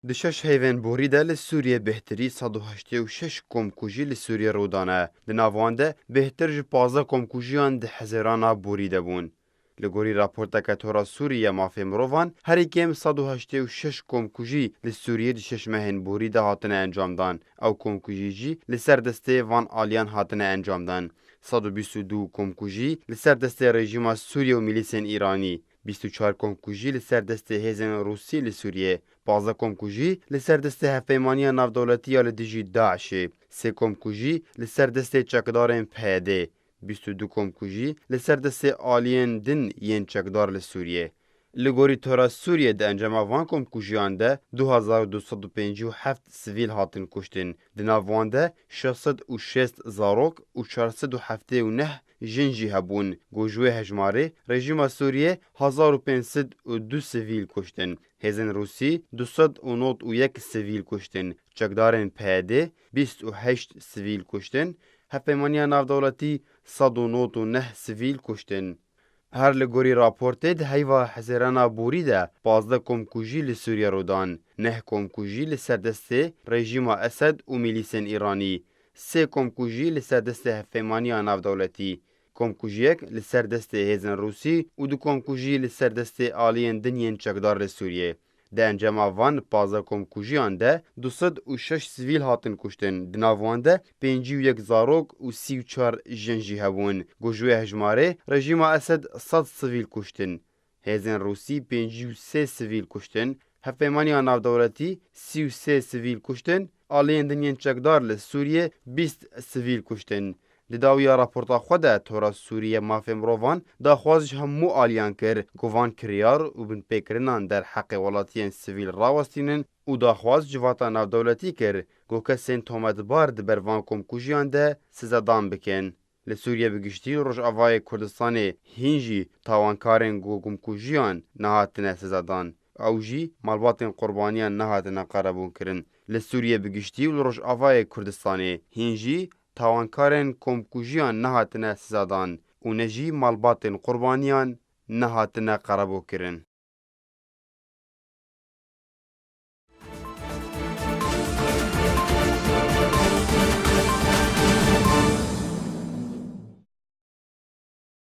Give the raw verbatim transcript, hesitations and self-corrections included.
Di şeş heyvên borî de li Sûriyê bêhtirî sed û heştê û şeş komkujî li Sûriyê rû dane. Di nav wan de bêhtir ji pazdeh komkujiyan di hezêrana borî de bûn. Li gorî raporteke Tora Sûrî ya Mafê Mirovan, herî kêm sed û heştê û şeş komkujî li Sûriyê di şeş mehên borî de hatine encamdan. Ew komkujî jî li ser destê van aliyan hatine encamdan. Sed û bîst û du komkujî li ser destê rejîma Sûriyê û milîsên Îranî, bîst û çar komkujî li ser destê hêzên Rûsî li Sûriyê, pazdeh komkujî li ser destê Hevpeymaniya Navdewletî ya li dijî DAIŞê, sê komkujî li ser destê çekdarên PYDê, bîst û du komkujî li ser destê aliyên din yên çekdar li Sûriyê. Li gorî Tora Sûriyê, di encama van komkujiyan de du hezar û du sed û pêncî û heft sivîl hatin kuştin. Di nav wan de şeş sed û şêst zarok û çar sed û heftê û neh jin jî hebûn. Ku ji wê hejmarê rejîma Sûriyê hezar û pênc sed û du sivîl kuştin. Hêzên Rûsî du sed û nod û yek sivîl kuştin. Çekdarên PYDê bîst û heşt sivîl kuştin. Hevpeymaniya Navdewletî sed û nod û neh sivîl kuştin. Her li gorî raportê, di heyva hezêrana borî de pazdeh komkujî li Sûriyê rû dan, neh komkujî li ser destê rejîma Esed û milîsên Îranî, sê komkujî li ser destê Hevpeymaniya Navdewletî, komkujiyek li ser destê hêzên Rûsî û du komkujî li ser destê aliyên din yên çekdar li Sûriyê. Di encama van pazdeh komkujiyan de du sed û şeş sivîl hatin kuştin, di nav wan de pêncî û yek zarok û sî û çar jin jî hebûn. Ku ji wê hejmarê rejîma Esed sed sivîl kuştin. Hêzên Rûsî pêncî û sê sivîl kuştin. Hevpeymaniya Navdewletî sî û sê sivîl kuştin. Aliyên din yên çekdar li Sûriyê bîst sivîl kuştin. Di dawiya raporta xwe de, Tora Sûrî ya Mafê Mirovan daxwaz ji hemû aliyan kir ku van kiryar û binpêkirinan derheqê welatiyên sivîl rawestînin û daxwaz civata navdewletî kir ku kesên tometbar di ber van komkujiyan de sizedan bikin. Li Sûriyê bi giştî û Rojavayê Kurdistanê hîn jî tawankarên ku komkujiyan nehatine sizedan. Ew jî malbatên qurbaniyan nehatine qerebûnkirin. Li Sûriyê bi giştî û li Rojavayê Kurdistanê hîn jî tawankarên komkujiyan nehatine sizadan û ne jî malbatên qurbaniyan nehatine qerebûkirin.